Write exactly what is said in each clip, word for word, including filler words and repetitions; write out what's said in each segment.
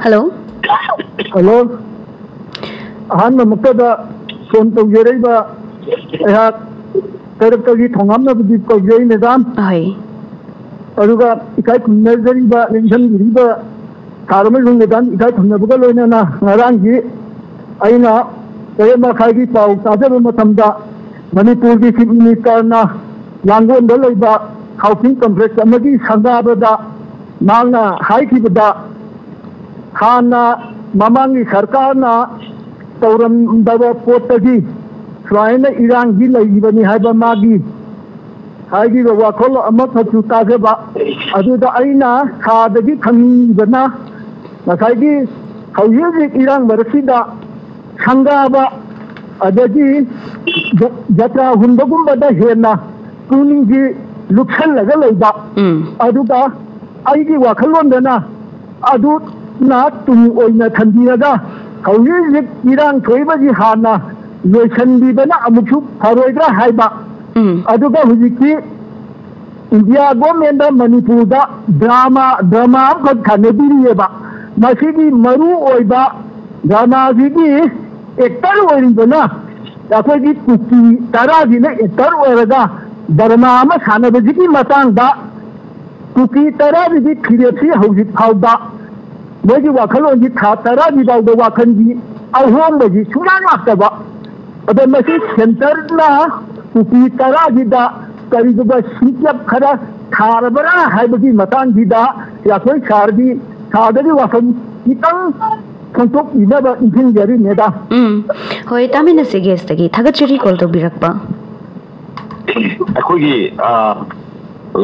Hello. Hello. ꯑꯍꯥꯟꯕꯃꯛꯇꯗ phone ꯇꯧꯖꯔꯛꯏꯕ ꯑꯩꯍꯥꯛ ꯀꯩꯔꯛꯇꯒꯤ ꯊꯣꯉꯥꯝꯅꯕꯗꯤ ꯀꯧꯖꯩ, madam. ꯍꯣꯏ꯫ ꯑꯗꯨꯒ ꯏꯀꯥꯏ ꯈꯨꯝꯅꯖꯔꯤꯕ, ꯅꯤꯡꯁꯤꯡꯕꯤꯔꯤꯕ ꯁꯥꯔ ꯑꯃꯁꯨꯡ ꯃꯦꯗꯥꯝ ꯏꯀꯥꯏ ꯈꯨꯝꯅꯕꯒ ꯂꯣꯏꯅꯅ ꯉꯔꯥꯡꯒꯤ ꯑꯩꯅ ꯇꯔꯦꯠ ꯃꯈꯥꯏꯒꯤ ꯄꯥꯎ ꯇꯥꯖꯕ ꯃꯇꯝꯗ ꯃꯅꯤꯄꯨꯔꯒꯤ ꯆꯤꯐ ꯃꯤꯅꯤꯁꯇꯔꯅ ꯂꯥꯡꯒꯣꯜꯗ ꯂꯩꯕ ꯍꯥꯎꯁꯤꯡ ꯀꯝꯄ꯭ꯂꯦꯛꯁ ꯑꯃꯒꯤ ꯁꯪꯒꯥꯕꯗ ꯃꯍꯥꯛꯅ ꯍꯥꯏꯈꯤꯕꯗ, ꯍꯥꯟꯅ ꯃꯃꯥꯡꯒꯤ ꯁꯔꯀꯥꯔꯅ ꯇꯧꯔꯝꯗꯕ ꯄꯣꯠꯇꯒꯤ ꯁꯨꯃꯥꯏꯅ ꯏꯔꯥꯡꯗꯤ ꯂꯩꯔꯤꯕꯅꯤ ꯍꯥꯏꯕ ꯃꯥꯒꯤ ꯍꯥꯏꯈꯤꯕ ꯋꯥꯈꯜ ꯑꯃꯈꯛꯁꯨ ꯇꯥꯖꯕ꯫ ꯑꯗꯨꯗ ꯑꯩꯅ ꯁꯥꯔꯗꯒꯤ ꯈꯪꯅꯤꯡꯕꯅ, ꯉꯁꯥꯏꯒꯤ ꯍꯧꯖꯤꯛ ꯍꯧꯖꯤꯛ ꯏꯔꯥꯡ ꯃꯔꯛꯁꯤꯗ ꯁꯪꯒꯥꯕ ꯑꯗꯒꯤ ꯖ-, ꯖꯇ꯭ꯔꯥ ꯍꯨꯟꯕꯒꯨꯝꯕꯗ ꯍꯦꯟꯅ ꯄꯨꯛꯅꯤꯡꯁꯤ ꯂꯨꯞꯁꯜꯂꯒ ꯂꯩꯕ꯫ ꯎꯝ꯫ ꯑꯗꯨꯒ ꯑꯩꯒꯤ ꯋꯥꯈꯜꯂꯣꯟꯗꯅ ꯑꯗꯨꯅ ꯇꯨꯡ ꯑꯣꯏꯅ ꯊꯝꯕꯤꯔꯒ ꯍꯧꯖꯤꯛ ꯍꯧꯖꯤꯛ ꯏꯔꯥꯡ ꯊꯣꯛꯏꯕꯁꯤ ꯍꯥꯟꯅ ꯂꯣꯏꯁꯤꯟꯕꯤꯕꯅ ꯑꯃꯨꯛꯁꯨ ꯐꯔꯣꯏꯗ꯭ꯔꯥ ꯍꯥꯏꯕ꯫ ꯎꯝ꯫ ꯑꯗꯨꯒ ꯍꯧꯖꯤꯛꯇꯤ ꯏꯟꯗꯤꯌꯥ ꯒꯣꯔꯃꯦꯟꯗ ꯃꯅꯤꯄꯨꯔꯗ ꯗ꯭ꯔꯃꯥ, ꯗ꯭ꯔꯃꯥ ꯑꯃꯈꯛ ꯁꯥꯟꯅꯕꯤꯔꯤꯑꯕ꯫ ꯃꯁꯤꯒꯤ ꯃꯔꯨ ꯑꯣꯏꯕ ꯗ꯭ꯔꯃꯥꯁꯤꯒꯤ ꯑꯦꯛꯇꯔ ꯑꯣꯏꯔꯤꯕꯅ ꯑꯩꯈꯣꯏꯒꯤ ꯀꯨꯀꯤ ꯇꯔꯥꯁꯤꯅ ꯑꯦꯛꯇꯔ ꯑꯣꯏꯔꯒ ꯗ꯭ꯔꯃꯥ ꯑꯃ ꯁꯥꯟꯅꯕꯁꯤꯒꯤ ꯃꯇꯥꯡꯗ ꯀꯨꯀꯤ ꯇꯔꯥꯁꯤꯒꯤ ꯐꯤꯔꯦꯞꯁꯤ ꯍꯧꯖꯤꯛ ꯐꯥꯎꯕ ꯃꯣꯏꯒꯤ ꯋꯥꯈꯜꯂꯣꯟꯁꯤ ꯊꯥ ꯇꯔꯥꯒꯤ ꯐꯥꯎꯕ ꯋꯥꯈꯜꯒꯤ ꯑꯍꯣꯡꯕꯁꯤ ꯁꯨꯡꯂꯥꯛ ꯂꯥꯛꯇꯕ꯫ ꯑꯗꯣ ꯃꯁꯤ ꯁꯦꯟꯇꯔꯅ ꯀꯨꯀꯤ ꯇꯔꯥꯁꯤꯗ ꯀꯔꯤꯒꯨꯝꯕ ꯁꯤꯡꯆꯞ ꯈꯔ ꯊꯥꯔꯕ꯭ꯔꯥ ꯍꯥꯏꯕꯒꯤ ꯃꯇꯥꯡꯁꯤꯗ ꯑꯩꯈꯣꯏ ꯁꯥꯔꯒꯤ, ꯁꯥꯔꯗꯒꯤ ꯋꯥꯐꯝ ꯈꯤꯇꯪ ꯐꯣꯡꯗꯣꯛꯄꯤꯅꯕ ꯅꯤꯡꯁꯤꯡꯖꯔꯤ, ꯃꯦꯗꯥꯝ꯫ ꯎꯝ, ꯍꯣꯏ, ꯇꯥꯃꯤꯟꯅꯁꯤ ꯒꯦꯁꯇꯒꯤ꯫ ꯊꯥꯒꯠꯆꯔꯤ ꯀꯣꯜ ꯇꯧꯕꯤꯔꯛꯄ꯫ ꯑꯩꯈꯣꯏꯒꯤ, ꯑ,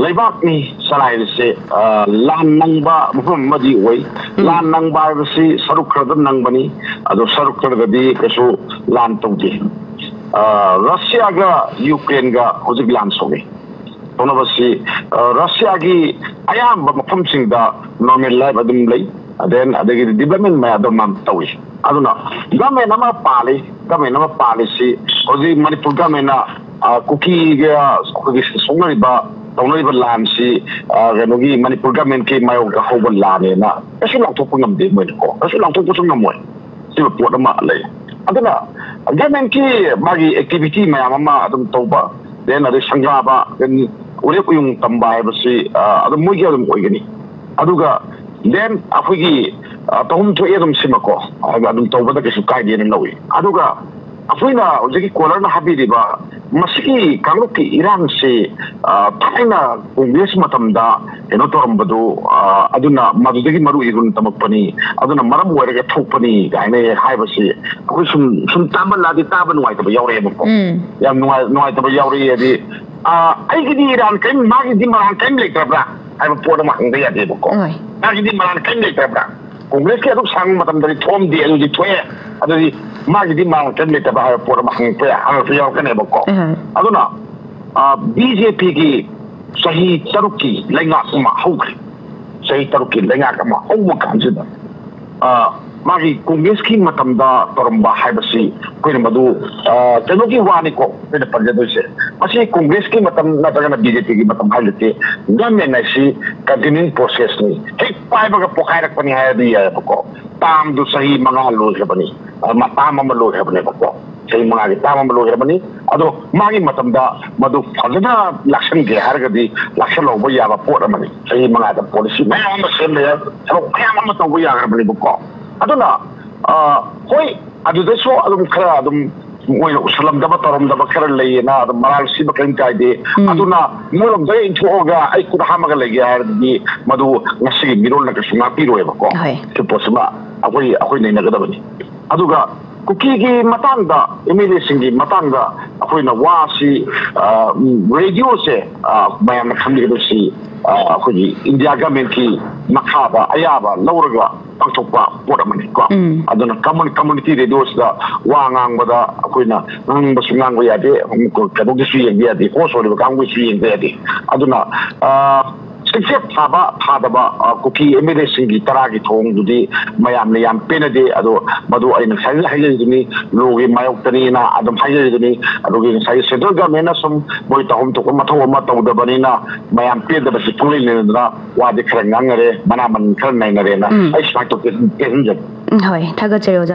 ꯂꯩꯕꯥꯛꯅꯤ ꯆꯂꯥꯏꯔꯤꯁꯦ, ꯑ, ꯂꯥꯟ ꯅꯪꯕ ꯃꯐꯝ ꯑꯃꯗꯤ ꯑꯣꯏ꯫ ꯎꯝ꯫ ꯂꯥꯟ ꯅꯪꯕ ꯍꯥꯏꯕꯁꯤ ꯁꯔꯨꯛ ꯈꯔꯗ ꯅꯪꯕꯅꯤ, ꯑꯗꯣ ꯁꯔꯨꯛ ꯈꯔꯗꯗꯤ ꯀꯩꯁꯨ ꯂꯥꯟ ꯇꯧꯗꯦ꯫ ꯑ, ꯔꯁꯤꯌꯥꯒ ꯌꯨꯀ꯭ꯔꯦꯟꯒ ꯍꯧꯖꯤꯛ ꯂꯥꯟ ꯁꯣꯛꯏ꯫ ꯇꯧꯅꯕꯁꯤ, ꯑ, ꯔꯁꯤꯌꯥꯒꯤ ꯑꯌꯥꯝꯕ ꯃꯐꯝꯁꯤꯡꯗ ꯅꯣꯔꯃꯦꯜ ꯂꯥꯏꯐ ꯑꯗꯨꯝ ꯂꯩ꯫ Then ꯑꯗꯒꯤꯗꯤ ꯗꯤꯕꯂꯞꯃꯦꯟ ꯃꯌꯥꯝ ꯑꯗꯨꯝ ꯇꯧꯏ꯫ ꯑꯗꯨꯅ ꯒꯃꯦꯟ ꯑꯃ ꯄꯥꯜꯂꯤ, ꯒꯃꯦꯟ ꯑꯃ ꯄꯥꯜꯂꯤꯁꯤ ꯍꯧꯖꯤꯛ ꯃꯅꯤꯄꯨꯔ ꯒꯃꯦꯟꯅ, ꯑ, ꯀꯨꯀꯤꯒ ꯑꯩꯈꯣꯏꯒꯤ ꯁꯣꯛꯅꯔꯤꯕ ꯇꯧꯅꯔꯤꯕ ꯂꯥꯟꯁꯤ, ꯑ, ꯀꯩꯅꯣꯒꯤ ꯃꯅꯤꯄꯨꯔ ꯒꯃꯦꯟꯀꯤ ꯃꯥꯌꯣꯛꯇ ꯍꯧꯕ ꯂꯥꯟꯅꯦꯅ ꯀꯩꯁꯨ ꯂꯥꯎꯊꯣꯛꯄ ꯉꯝꯗꯦ ꯃꯣꯏꯅꯀꯣ, ꯀꯩꯁꯨ ꯂꯥꯎꯊꯣꯛꯄꯁꯨ ꯉꯝꯃꯣꯏ꯫ ꯁꯤꯕ ꯄꯣꯠ ꯑꯃ ꯂꯩ꯫ ꯑꯗꯨꯅ ꯒꯃꯦꯟꯀꯤ ꯃꯥꯒꯤ ꯑꯦꯛꯇꯤꯚꯤꯇꯤ ꯃꯌꯥꯝ ꯑꯃ ꯑꯗꯨꯝ ꯇꯧꯕ, ꯗꯦꯟ ꯑꯗꯩ ꯁꯪꯒꯥꯕ, ꯗꯦꯟ ꯎꯔꯦꯞ ꯎꯌꯨꯡ ꯇꯝꯕ ꯍꯥꯏꯕꯁꯤ, ꯑ, ꯑꯗꯨꯝ ꯃꯣꯏꯒꯤ ꯑꯗꯨꯝ ꯑꯣꯏꯒꯅꯤ꯫ ꯑꯗꯨꯒ ꯗꯦꯟ ꯑꯩꯈꯣꯏꯒꯤ, ꯑ, ꯇꯧꯐꯝ ꯊꯣꯛꯑꯦ ꯑꯗꯨꯝ ꯁꯤꯃꯀꯣ, ꯑꯗꯨꯒ ꯑꯗꯨꯝ ꯇꯧꯕꯗ ꯀꯩꯁꯨ ꯀꯥꯏꯗꯦꯅ ꯂꯧꯏ꯫ ꯑꯗꯨꯒ ꯑꯩꯈꯣꯏꯅ ꯍꯧꯖꯤꯛꯀꯤ ꯀꯣꯂꯔꯅ ꯍꯥꯏꯕꯤꯔꯤꯕ ꯃꯁꯤꯒꯤ ꯀꯥꯡꯂꯨꯞꯀꯤ ꯏꯔꯥꯡꯁꯤ, ꯑ, ꯊꯥꯏꯅ ꯀꯣꯡꯒ꯭ꯔꯦꯁ ꯃꯇꯝꯗ ꯀꯩꯅꯣ ꯇꯧꯔꯝꯕꯗꯨ, ꯑ, ꯑꯗꯨꯅ ꯃꯗꯨꯗꯒꯤ ꯃꯔꯨ ꯏꯔꯨꯟ ꯇꯝꯃꯛꯄꯅꯤ, ꯑꯗꯨꯅ ꯃꯔꯝ ꯑꯣꯏꯔꯒ ꯊꯣꯛꯄꯅꯤ ꯀꯥꯏꯅ ꯍꯦꯛ ꯍꯥꯏꯕꯁꯤ ꯑꯩꯈꯣꯏ ꯁꯨꯝ, ꯁꯨꯝ ꯇꯥꯃꯜꯂꯛꯑꯗꯤ ꯇꯥꯕ ꯅꯨꯡꯉꯥꯏꯇꯕ ꯌꯥꯎꯔꯛꯑꯦꯕꯀꯣ꯫ ꯎꯝ꯫ ꯌꯥꯝ ꯅꯨꯡꯉꯥꯏ-, ꯅꯨꯡꯉꯥꯏꯇꯕ ꯌꯥꯎꯔꯛꯑꯦ ꯍꯥꯏꯗꯤ, ꯑ, ꯑꯩꯒꯤꯗꯤ ꯏꯔꯥꯟ ꯀꯔꯤꯝ, ꯃꯥꯒꯤꯗꯤ ꯃꯔꯥꯟ ꯀꯔꯤꯝ ꯂꯩꯇ꯭ꯔꯕ꯭ꯔꯥ ꯍꯥꯏꯕ ꯄꯣꯠ ꯑꯃ ꯍꯪꯕ ꯌꯥꯗꯦꯕꯀꯣ꯫ ꯍꯣꯏ꯫ ꯃꯥꯒꯤꯗꯤ ꯃꯔꯥꯟ ꯀꯔꯤꯝ ꯂꯩꯇ꯭ꯔꯕ꯭ꯔꯥ? ꯀꯣꯡꯒ꯭ꯔꯦꯁꯀꯤ ꯑꯗꯨꯛ ꯁꯥꯡꯕ ꯃꯇꯝꯗꯗꯤ ꯊꯣꯛꯑꯝꯗꯦ, ꯑꯗꯨꯗꯤ ꯊꯣꯛꯑꯦ, ꯑꯗꯨꯗꯤ ꯃꯥꯒꯤꯗꯤ ꯃꯔꯥꯟ ꯀꯔꯤꯝ ꯂꯩꯇꯕ꯭ꯔꯥ ꯍꯥꯏꯕ ꯄꯣꯠ ꯑꯃ ꯍꯪꯉꯛꯄ ꯌꯥ-, ꯍꯪꯉꯛꯄ ꯌꯥꯎꯔꯛꯀꯅꯦꯕꯀꯣ꯫ ꯑꯍ꯫ ꯑꯗꯨꯅ, ꯑ, ꯕꯤ ꯖꯦ ꯄꯤꯒꯤ ꯆꯍꯤ ꯇꯔꯨꯛꯀꯤ ꯂꯩꯉꯥꯛ ꯑꯃ ꯍꯧꯈ꯭ꯔꯦ꯫ ꯆꯍꯤ ꯇꯔꯨꯛꯀꯤ ꯂꯩꯉꯥꯛ ꯑꯃ ꯍꯧꯕ ꯀꯥꯟꯁꯤꯗ, ꯑ, ꯃꯥꯒꯤ ꯀꯣꯡꯒ꯭ꯔꯦꯁꯀꯤ ꯃꯇꯝꯗ ꯇꯧꯔꯝꯕ ꯍꯥꯏꯕꯁꯤ ꯑꯩꯈꯣꯏꯅ ꯃꯗꯨ, ꯑ, ꯀꯩꯅꯣꯒꯤ ꯋꯥꯅꯤꯀꯣ ꯑꯩꯈꯣꯏꯅ ꯄꯟꯖꯗꯣꯏꯁꯦ꯫ ꯃꯁꯤ ꯀꯣꯡꯒ꯭ꯔꯦꯁꯀꯤ ꯃꯇꯝ ꯅꯠꯇ꯭ꯔꯒꯅ ꯕꯤ ꯖꯦ ꯄꯤꯒꯤ ꯃꯇꯝ ꯍꯥꯏꯕ ꯅꯠꯇꯦ꯫ ꯒꯃꯦꯟ ꯍꯥꯏꯁꯤ ꯀꯟꯇꯤꯅ꯭ꯌꯨꯏꯡ ꯄ꯭ꯔꯣꯁꯦꯁꯅꯤ꯫ ꯍꯦꯛ ꯄꯥꯏꯕꯒ ꯄꯣꯈꯥꯏꯔꯛꯄꯅꯤ ꯍꯥꯏꯔꯗꯤ ꯌꯥꯏꯑꯕꯀꯣ꯫ ꯇꯥꯝꯗꯨ ꯆꯍꯤ ꯃꯉꯥ ꯂꯣꯏꯈ꯭ꯔꯕꯅꯤ, ꯑ, ꯃ-, ꯇꯥꯝ ꯑꯃ ꯂꯣꯏꯈ꯭ꯔꯕꯅꯦꯕꯀꯣ꯫ ꯆꯍꯤ ꯃꯉꯥꯒꯤ ꯇꯥꯝ ꯑꯃ ꯂꯣꯏꯈ꯭ꯔꯕꯅꯤ꯫ ꯑꯗꯣ ꯃꯥꯒꯤ ꯃꯇꯝꯗ ꯃꯗꯨ ꯐꯖꯅ ꯂꯥꯛꯁꯟꯒꯦ ꯍꯥꯏꯔꯒꯗꯤ ꯂꯥꯛꯁꯜꯍꯧꯕ ꯌꯥꯕ ꯄꯣꯠ ꯑꯃꯅꯤ꯫ ꯆꯍꯤ ꯃꯉꯥꯗ ꯄꯣꯂꯤꯁꯤ ꯃꯌꯥꯝ ꯑꯃ ꯁꯦꯝꯕ ꯌꯥꯏ, ꯊꯕꯛ ꯃꯌꯥꯝ ꯑꯃ ꯇꯧꯕ ꯌꯥꯈ꯭ꯔꯕꯅꯦꯕꯀꯣ꯫ ꯑꯗꯨꯅ, ꯑ, ꯍꯣꯏ, ꯑꯗꯨꯗꯁꯨ ꯑꯗꯨꯝ ꯈꯔ ꯑꯗꯨꯝ ꯃꯣꯏꯅ ꯎꯁꯜꯂꯝꯗꯕ ꯇꯧꯔꯝꯗꯕ ꯈꯔ ꯂꯩꯌꯦꯅ ꯑꯗꯨꯝ ꯃꯔꯥꯜ ꯁꯤꯕ ꯀꯔꯤꯝ ꯀꯥꯏꯗꯦ꯫ ꯎꯝ꯫ ꯑꯗꯨꯅ ꯃꯣꯏꯔꯣꯝꯗ ꯏꯟꯊꯣꯛꯑꯒ ꯑꯩ ꯈꯨꯠ ꯍꯥꯝꯃꯒ ꯂꯩꯒꯦ ꯍꯥꯏꯔꯗꯤ ꯃꯗꯨ ꯉꯁꯤꯒꯤ ꯃꯤꯔꯣꯜꯅ ꯀꯩꯁꯨ ꯉꯥꯛꯄꯤꯔꯣꯏꯕꯀꯣ꯫ ꯍꯣꯏ꯫ ꯁꯤ ꯄꯣꯠꯁꯤꯃ ꯑꯩꯈꯣꯏ, ꯑꯩꯈꯣꯏ ꯅꯩꯅꯒꯗꯕꯅꯤ꯫ ꯑꯗꯨꯒ ꯀꯨꯀꯤꯒꯤ ꯃꯇꯥꯡꯗ, ꯑꯦꯝ ꯑꯦꯜ ꯑꯦꯁꯤꯡꯒꯤ ꯃꯇꯥꯡꯗ ꯑꯩꯈꯣꯏꯅ ꯋꯥꯁꯤ, ꯑ, ꯎꯝ, ꯔꯦꯗꯤꯑꯣꯁꯦ, ꯑ, ꯃꯌꯥꯝꯅ ꯈꯪꯕꯤꯒꯗꯕꯁꯤ, ꯑ, ꯑꯩꯈꯣꯏꯒꯤ ꯏꯟꯗꯤꯌꯥ ꯒꯃꯦꯟꯀꯤ ꯃꯈꯥꯗ ꯑꯌꯥꯕ ꯂꯧꯔꯒ ꯄꯥꯡꯊꯣꯛꯄ ꯄꯣꯠ ꯑꯃꯅꯤ ꯀꯣ꯫ ꯎꯝ꯫ ꯑꯗꯨꯅ ꯀꯝꯃꯨ-, ꯀꯝꯃꯨꯅꯤꯇꯤ ꯔꯦꯗꯤꯑꯣꯁꯤꯗ ꯋꯥ ꯉꯥꯡꯕꯗ ꯑꯩꯈꯣꯏꯅ ꯉꯥꯡꯕꯁꯨ ꯉꯥꯡꯕ ꯌꯥꯗꯦ, ꯀꯩꯅꯣꯒꯤꯁꯨ ꯌꯦꯡꯕ ꯌꯥꯗꯦ, ꯍꯣꯁ ꯑꯣꯏꯔꯤꯕ ꯀꯥꯡꯕꯨꯒꯤꯁꯨ ꯌꯦꯡꯕ ꯌꯥꯗꯦ꯫ ꯑꯗꯨꯅ, ꯑ, ꯆꯤꯛꯆꯦꯠ ꯊꯥꯕ ꯊꯥꯗꯕ, ꯑ, ꯀꯨꯀꯤ ꯑꯦꯝ ꯑꯦꯜ ꯑꯦꯁꯤꯡꯒꯤ ꯇꯔꯥꯒꯤ ꯊꯧꯑꯣꯡꯗꯨꯗꯤ ꯃꯌꯥꯝꯅ ꯌꯥꯝ ꯄꯦꯟꯅꯗꯦ꯫ ꯑꯗꯣ ꯃꯗꯨ ꯑꯩꯅ ꯉꯁꯥꯏꯗ ꯍꯥꯏꯖꯔꯤꯗꯨꯅꯤ, ꯂꯣꯒꯤ ꯃꯥꯌꯣꯛꯇꯅꯤꯅ ꯑꯗꯨꯝ ꯍꯥꯏꯖꯔꯤꯗꯨꯅꯤ꯫ ꯑꯗꯨꯒꯤ ꯉꯁꯥꯏꯒꯤ ꯁꯦꯟꯇ꯭ꯔꯦꯜ ꯒꯚꯔꯟꯃꯦꯟꯅ ꯁꯨꯝ ꯃꯣꯏ ꯇꯧꯐꯝ ꯊꯣꯛꯄ ꯃꯊꯧ ꯑꯃ ꯇꯧꯗꯕꯅꯤꯅ ꯃꯌꯥꯝ ꯄꯦꯟꯗꯕꯁꯤ ꯄꯨꯡꯂꯩ ꯂꯩꯅꯗꯅ ꯋꯥꯗꯤ ꯈꯔ ꯉꯥꯡꯅꯔꯦ, ꯃꯅꯥ ꯃꯅꯤꯟ ꯈꯔ ꯅꯩꯅꯔꯦꯅ ꯎꯝ꯫ ꯑꯩ ꯁꯨꯃꯥꯏꯅ ꯇꯧ-, ꯇꯦꯟꯍꯟꯖꯒꯦ꯫ ꯎꯝ, ꯍꯣꯏ, ꯊꯥꯒꯠꯆꯔꯤ, ꯑꯣꯖꯥ꯫